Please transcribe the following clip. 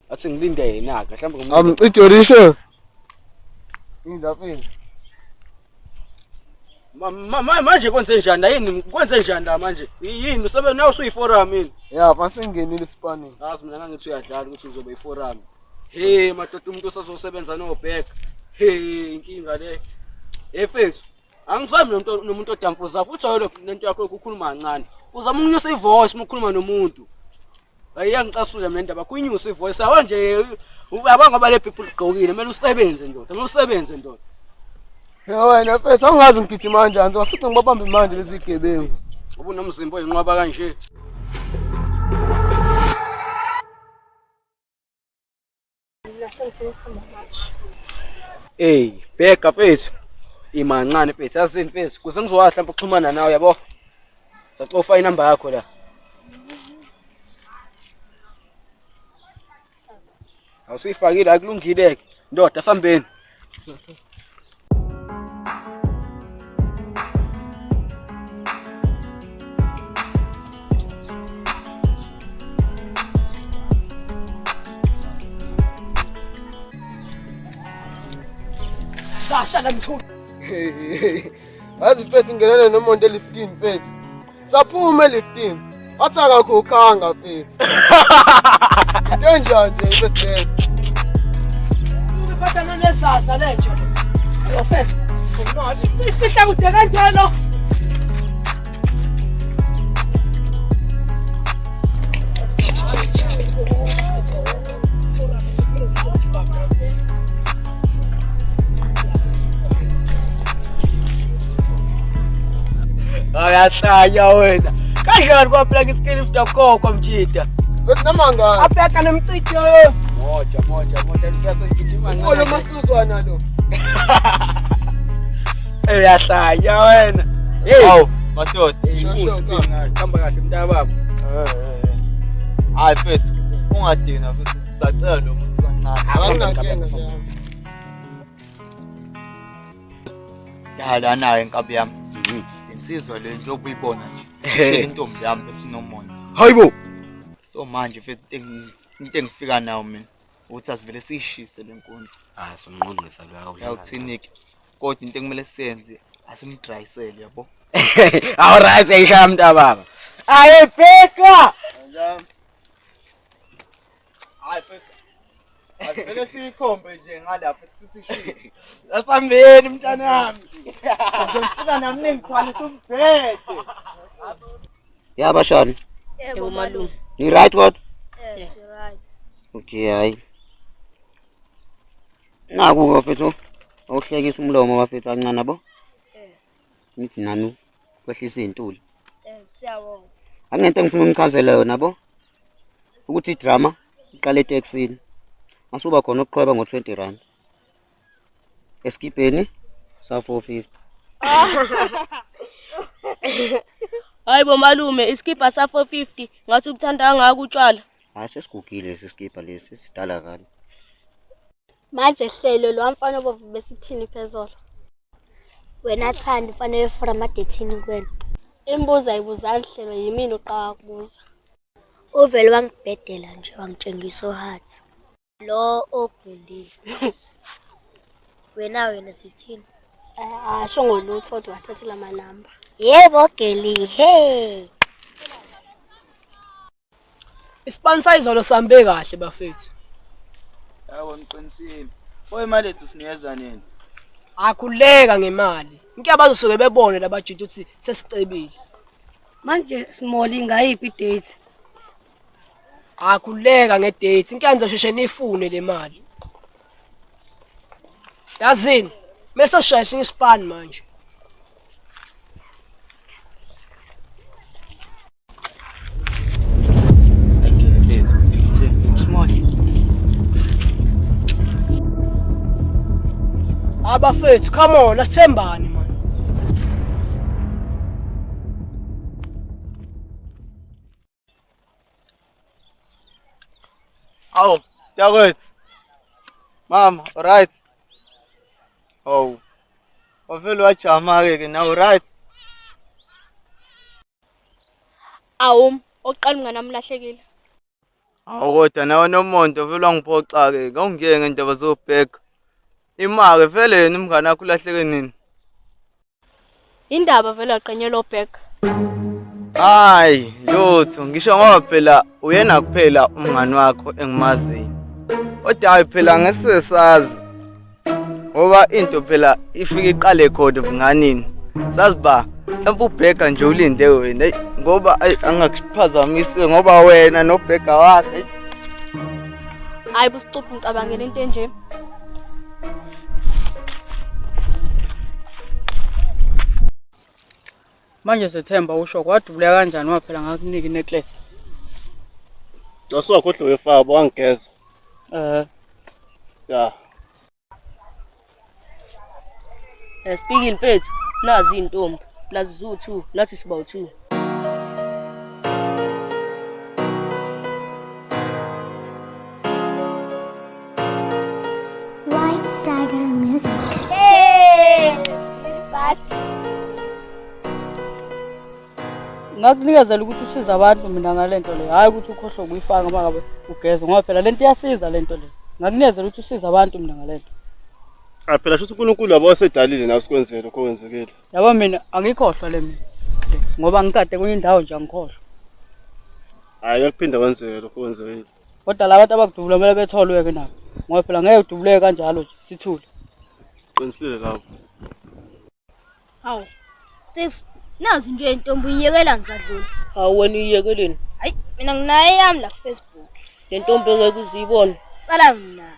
Athi ngilinde yena-ke mhlawumbe I'm iJoricious. Indaba Manje kwenze njani la yini kwenze njani la manje yini usebe nawe usuyi-forum yini? Ya, masengenile esipanini. Ngazi mina ngangithi uyadlala ukuthi uzoba i-forum. He madoda umuntu osazosebenza nobheka. He inkinga le. Hey mfethu, angifani nomuntu nomuntu odamfuza futhi ayolo lento yakho yokukhuluma kancane. Uzama ukunyusa ivoice uma ukhuluma nomuntu. Hayi iyangicasula mina indaba kuyinyusa ivoice awa nje uyabona ngoba le people igqokile kumele usebenze ndoda kumele usebenze ndoda. Ya wena mfethu angazi ngigijima kanjani ngizofica ngibabambe manje lezi gebengu. Ngoba unomzimba oyinqwaba kanje. Mina sengifuna ukuhamba manje. Ey, bheka mfethu. Ima kancane mfethu, yazini mfethu, kuze ngizokwazi mhlawumbe ukuxhumana nawe yabo. Sacofa inamba yakho la. Awusuyifakile akulungile ke. Ndoda sambeni. Sasha la mthulu. Yazi mfethu ngingenele nomonto eliftini mfethu. Saphuma eliftini. Wathi akakhokhanga mfethu. Into enjani nje mfethu leyo? Uphatha nezaza lenja. Yofethu. Ifihla kude kanjalo. Uyahlanya wena. Kanjani kwaphela ngisikili mntakokho mjida. Bekunamangani. Abheka nomcijo. Moja moja moja lifasa gijima. Ukhona umasuzwana lo. Uyahlanya wena. Hey. Awu, madoda. Inkunzi thina. Hamba kahle mntakababa. Hayi mfethu, ungadinwa mfethu, sisacela lo muntu kancane. Anginankinga nje. Dala nayo inkabi yami. Insizwa le njengoba uyibona nje. Shela intombi yami ethi nomona. Hayibo. So manje mfethu into engifika nayo mina ukuthi asivele siyishise le nkunzi. Ah simnqonqisa lo yawo. Uyawuthini-ke? Kodwa into ekumele siyenze asimdrayisele yabo. All right, siyayishaya mntababa. Ayibheka. Hayi mfethu. Asivele siyikhombe nje ngalapha sithi shi. Asambeni mntanami. Ngifika nami ningithwalisa umbhede. Ya bashana. Yebo malume. Ni right kodwa? Yebo, si right. Okay hayi. Naku bafethu. Awuhlekisa umlomo bafethu kancane yabo. Ngithi nani kwehlisa iy'ntuli. Yebo, siyabonga. Angento engifuna unichazele yona yabo. Ukuthi idrama iqala etekisini. Masuba khona ukuqhweba ngo-20 rand. Esikibheni sa 450. Hayi bo malume, isikibha sa 450 ngathi ubuthanda kangaka utshwala. Hayi sesigugile lesi sikibha lesi sidala kabi. Manje hlelo lo mfana obovu besithini phezolo. Wena Thandi mfana wefora amadethini kuwena. Imibuzo ayibuzani hlelo yimina oqala kubuza. Uvele wangibhedela nje wangitshengisa ohathi. Lo ogundile. Wena wena sithini? Asho ngolutho kodwa wathathela amanamba. Yebo Geli, hey. Isipani sayizolo sambe kahle bafethu. Yabo niqinisile. Pho imali yethu sinikeza nini? Akhuleka ngemali. Inke bazosuke bebone labajita ukuthi sesicebile. Manje small ingayiphi date? Akhuleka ngedate. Inke nizosheshe nifune le mali. Yazini, mese shaya isipani manje. Abafethu, come on, asithembane man. Awu, mntakwethu. Mama, alright? Hawu. Wavele wajama-ke ke nawe right? Awu, oqala umngane wami ulahlekile. Hawu kodwa nawe Nomonto vele wangiphoxa-ke, ngawungiyeke ngendaba zobheka. Ima-ke vele yena umngane wakho ulahleke nini? Indaba vele waqenyelwa ubheka. Hayi, lutho, ngisho ngoba phela uyena kuphela umngani wakho engimaziyo. Kodwa hayi phela ngeke sazi. Ngoba into phela ifike iqale khona ebunganini. Sazi ba mhlawumbe ubheka nje ulinde wena eyi ngoba ayi angakuphazamisi ngoba wena nobheka wakhe. Eyi. Hayi busicuphi ngicabangela into enje. Manje Sethemba usho kwadubuleka kanjani ngoba phela ngakunika inecklace. Wasuwakhohlwa wefaba wangigeza. Eh. Ya. Speaking mfethu, nazi iy'ntombi plus ziwu-two, nathi siba u-two. White Tiger Music. Hey! But Ngakunikezela ukuthi usize abantu mina ngale nto le, hhayi ukuthi ukhohlwe ukuyifaka uma ngabe ugeza ngoba phela le nto iyasiza le nto le. Ngakunikezela ukuthi usize abantu mina ngale nto. Ah phela shuthi uNkulunkulu yabo wasedalile nawe sikwenzele lokho okwenzekile. Yabo mina angikhohlwa le mina le ngoba ngikade kwenye indawo nje angikhohlwa. Hayi kuyaphinde kwenzeke lokho okwenzekile. Kodwa la bantu abakudubula kumele betholwe-ke nabo ngoba phela ngeke udubuleke kanjalo nje sithule. Qinisile lapho. Hawu. Sticks, nazi nje intombi uyiyekela ngisadlula. Hawu wena uyiyekeleni? Hayi, mina nginayo eyami la ku Facebook. Le ntombi engeke uze uyibone. Sala mina.